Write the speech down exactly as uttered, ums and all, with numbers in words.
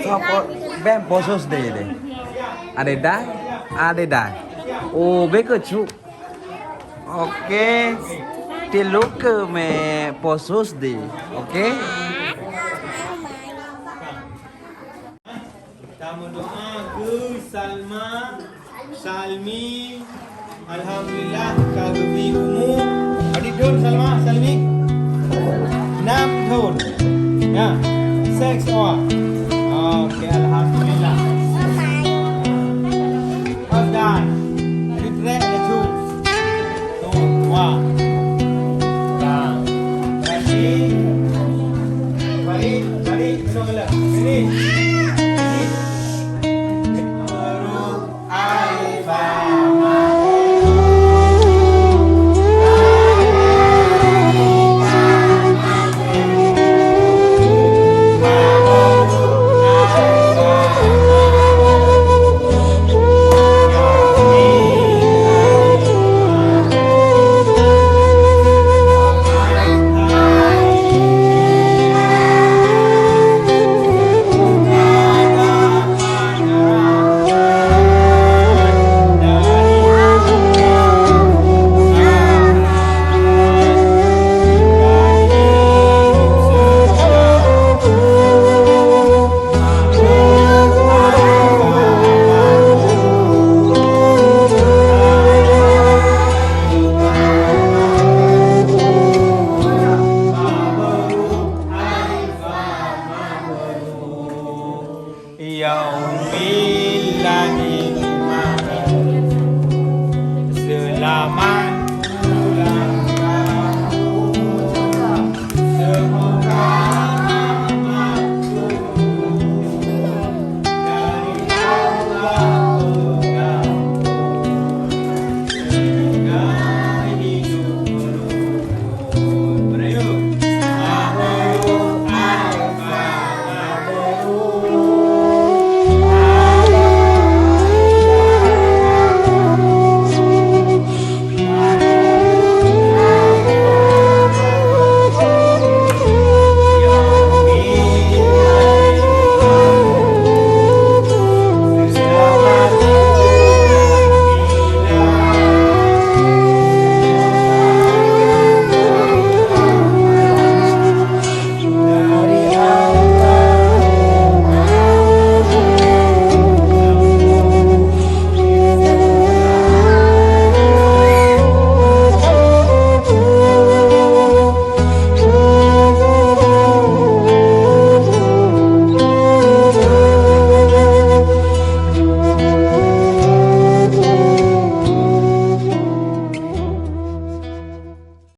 Soe po-, bèk poh Thursday deh. Adéh dai, adéh dai. Oh, bèk keucuk. Oke. Tilu keu mè poh Thursday. Oke. Tameudoa keu Salma, Salmi, alhamdulillah ka geubri umu. Padum thon Salma, Salmi? Nam thon. Ya. Seks awak. Oke, alhamdulillah. Pas dan. Ritrek ada cu. Tuh, wah. Nah. Kasih. Balik, balik. Kena gelap. Sini. Sini. Yaumil ladzi